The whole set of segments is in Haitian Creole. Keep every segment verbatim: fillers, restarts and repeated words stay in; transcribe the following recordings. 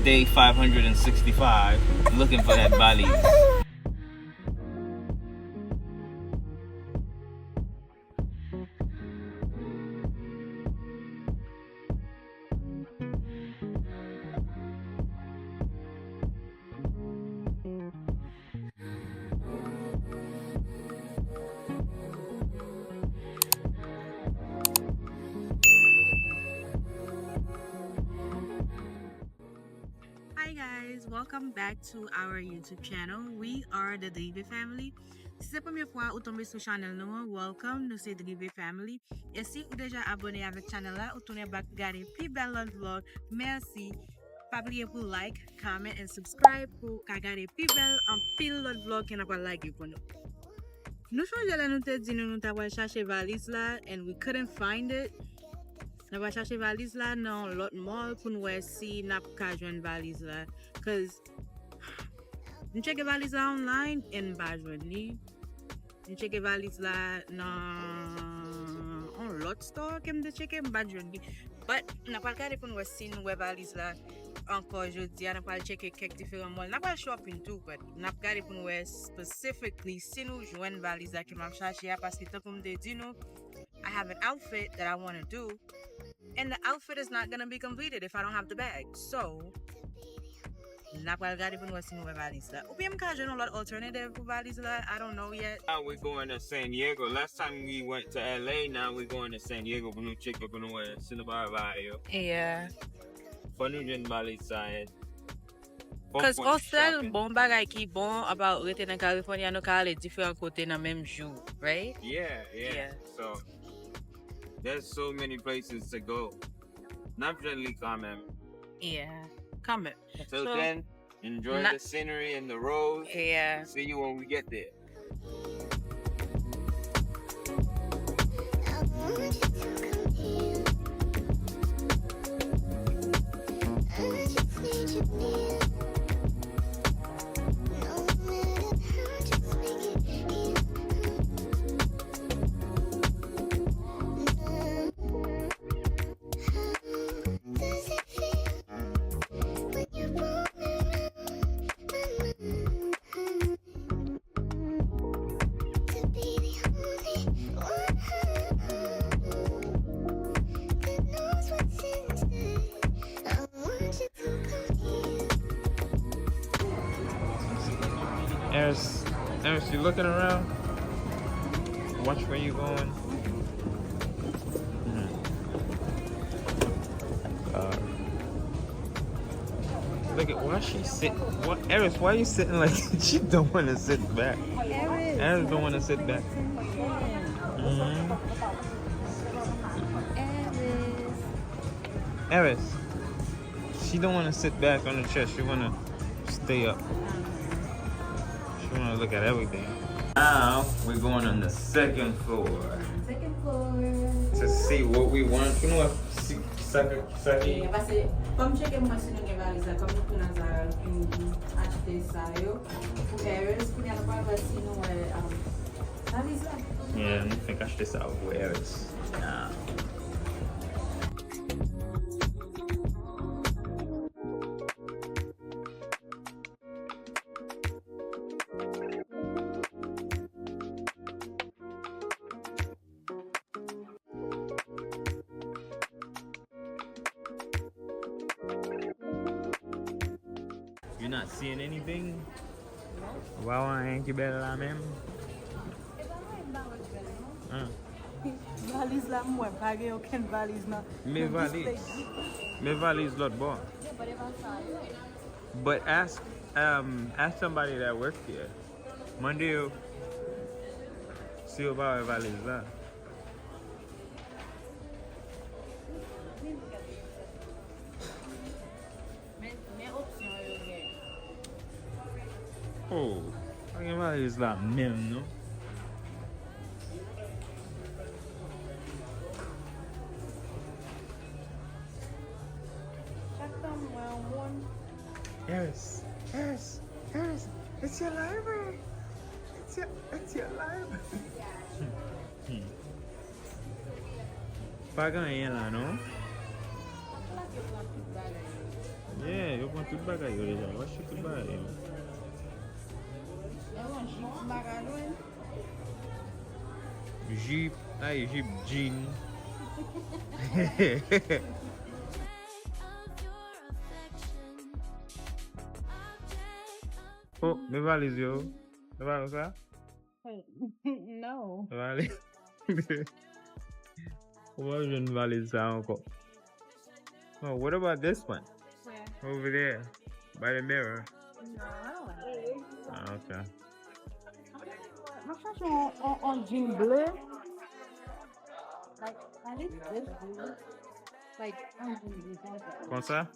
Day five hundred sixty-five, looking for that valise. Hi guys, welcome back to our YouTube channel. We are the Drive Family. Si se premye fwa ou tonbe sou chanèl nou an, welcome, nou se Drive Family. E si ou deja abòne avèk chanèl la, ou tounen back gade pi bèl lòt vlog, mèsi. Pa bliye pou like, comment and subscribe pou w ka gade pi bèl anpil lòt vlog ke n ap pral lage pou nou. Nou chonje lè nou te di nou nou ta pral chache valiz la and we couldn't find it. Nou pral chache valiz la nan lòt mall pou n wè si n ap ka jwenn valiz la. Cause m tcheke valiz la online and m pa jwenn li. M tcheke valiz la nan yon lòt store ke m te tcheke, m pa t jwenn li. But n ap pral gade pou n wè si n wè valiz la ankò jodi a. N ap pral tcheke kèk diferan mall. N ap pral shopping tou, but n ap gade pou n wè specifically si nou jwenn valiz la ke m ap chache a, paske tankou m te di nou, I have an outfit that I wanna do, and the outfit is not gonna be completed if I don't have the bag. So, n ap pral gade pou n wè si nou wè valiz la. Oubyen m ka jwenn yon lòt alternative pou valiz la. I don't know yet. Now we're going to San Diego. Last time we went to L A, now we're going to San Diego pou nou tcheke pou nou wè si nou pa wè bagay yo. Yeah. Fò nou jwenn valiz sa, eh. Cause yon sèl bon bagay ki bon about rete nan California, nou ka ale diferan kote nan menm jou, right? Yeah, yeah. Yeah. So, there's so many places to go. N ap jwenn li kanmenm. Yeah, kanmenm. Till then, enjoy the scenery and the roads. Yeah. See you when we get there. Eris, Eris, you looking around? Watch where you going. Hmm. Uh, look at why she sit. What, Eris? Why you sitting like she don't want to sit back? Eris don't want to sit back. Mm-hmm. Eris. She don't want to sit back on the chair. She want to stay up. She want to look at everything. Now we're going on the second floor. Second floor. To see what we want. Pou nou wè si sa ki, sa ki. Yeah, paske kòm cheke m wè si nou gen valiz la, kòm nou te nan Zara, nou fin achte sa yo pou Eris, kounye a nou pral wè si nou wè, um, valiz la. Yeah, nou fenk achte sa pou Eris. Ah. You're not seeing anything? Ou pa wè anyen ki bèl la menm? E pa anyen m pa wè ki bèl, non. Ah. Valiz la m wè, pa gen okenn valiz nan, nan display. Men valiz lòt bò. Yeah, but e pa sa yo. But ask, um, ask somebody that work here. Mande yo si yo pa wè valiz la. Men, men opsyon yo gen. Oh, pa gen valiz la menm non. Chak tan m wè yon moun. Eris, Eris, Eris, it's your library. It's your, it's your library. Hmm. Pa gen anyen la non. Yeah, yo pran Tout bagay yo deja, m achte tout bagay yo. Yo, jip magalon. Jip, ay, jip, jean. Oh, men valiz yo. Se pa konsa? No. Valiz. Ou pa jwenn valiz sa ankò. Oh, what about this one? Where? Over there, by the mirror. No, I don't want it. Ah, ok. Mwen chache yon, yon, yon jean ble. Like, at least this blue. Like, yon jean ble. Konsa?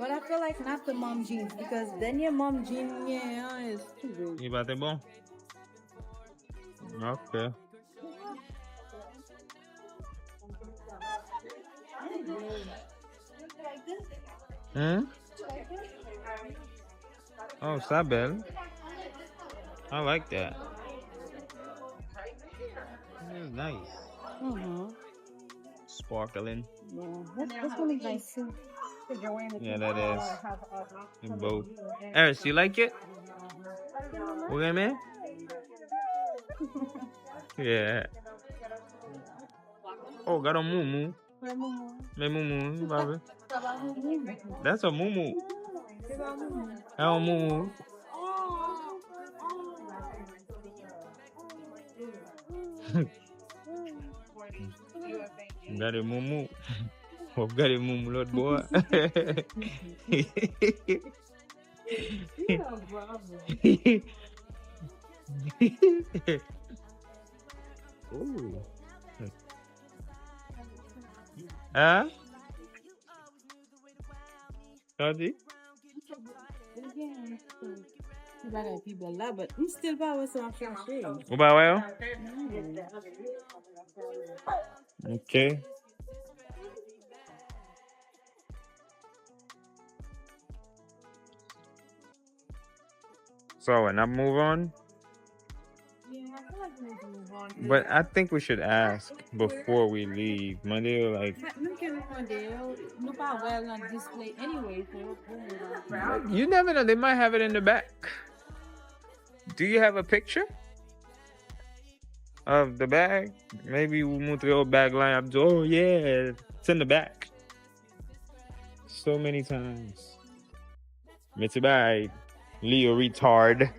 But I feel like not the mom jeans because dènye mom jean mwen an is too big. Li pa te bon? Ok. Hmm? Oh, sa bèl. I like that. This is nice. Mm-hmm. Sparkling. Yeah, this, this one is nice too. Yeah, that is. Them both. Eris, you like it? Ou renmen? Yeah. Oh, gade yon moumou. Men moumou, pa vre. That's a moumou. That's a moumou. Gade moumou. W ap gade moumou lòt bò a. Ooh. Hein? Sa w di? Ti bagay pi bèl la, but m still pa wè sa m ap chache. Ou pa wè yo? Ok. So, wè, n ap move on. Yeah, I feel like we need to move on. But I think we should ask before we leave. Mande yo, like, But nou ke nou mande yo, nou pa wè l nan display anyway, so yo pou move on. You never know, they might have it in the back. Do you have a picture of the bag? Maybe ou montre yo bag la, y ap di, "Oh yeah, it's in the back." So many times. Men ti bay Leo retard.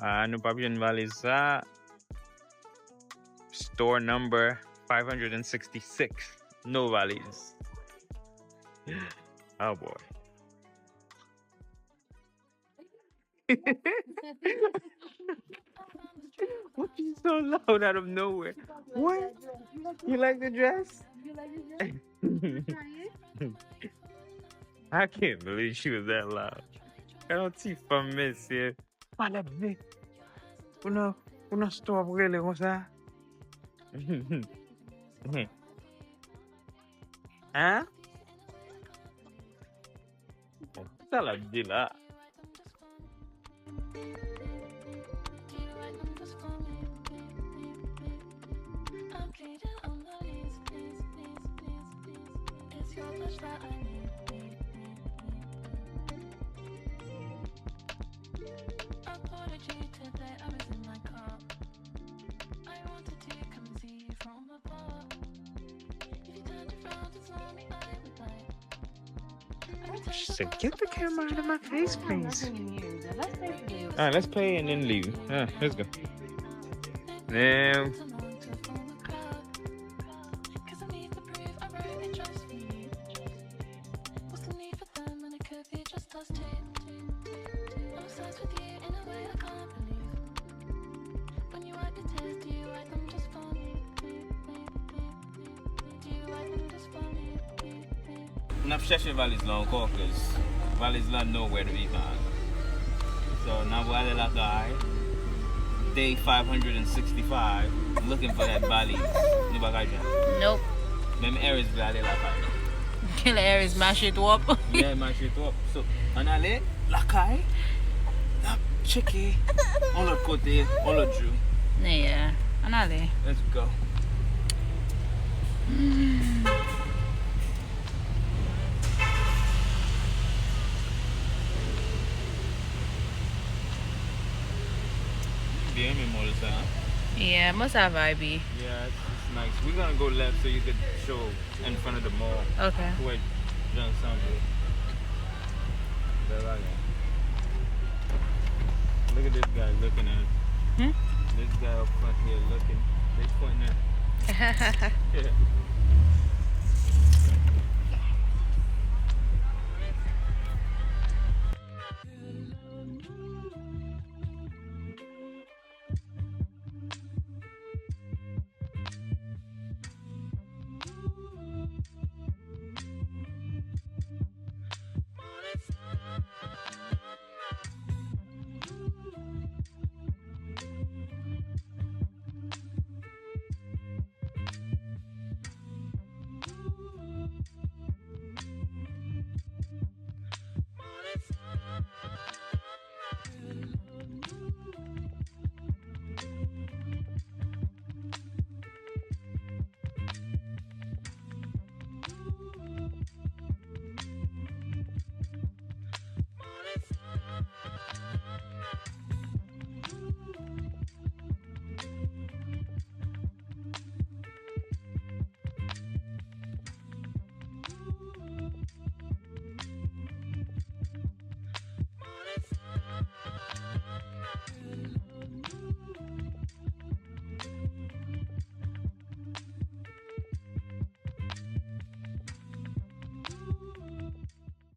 Ah, nou p ap jwenn valiz sa. Store number five hundred and sixty-six. No valiz. Oh boy. What you so loud out of nowhere? What? You like the dress? You like the dress? You try it? I can't believe she was that loud. Gade yon ti fanm mesye. Pale byen. Pou nan, pou nan store ap rele konsa. Hein? Sa l ap di la? She said, "Get the camera out of my face, please." All right, let's pay and then leave. Ah, let's go. Damn. N ap chèche valiz la ankò, cause valiz la nowhere to be found. So, n ap prale lakay. Day five hundred and sixty-five, looking for that valiz. Nou pa ka jwenn. Nope. Menm Eris vle ale lakay. Killer Aries mache twòp. Yeah, mache twòp. So, ann ale lakay. N ap tcheke yon lòt kote, yon lòt jou. Yeah, ann ale. Let's go. Byen renmen mall sa. Yeah, mall sa vibe. Yeah, it's, it's nice. We're gonna go left so you could show in front of the mall. Okay. Wè jan l sanble. Bèl bagay. Look at this guy looking at. Hmm? This guy up front here looking. They pointing at. Yeah.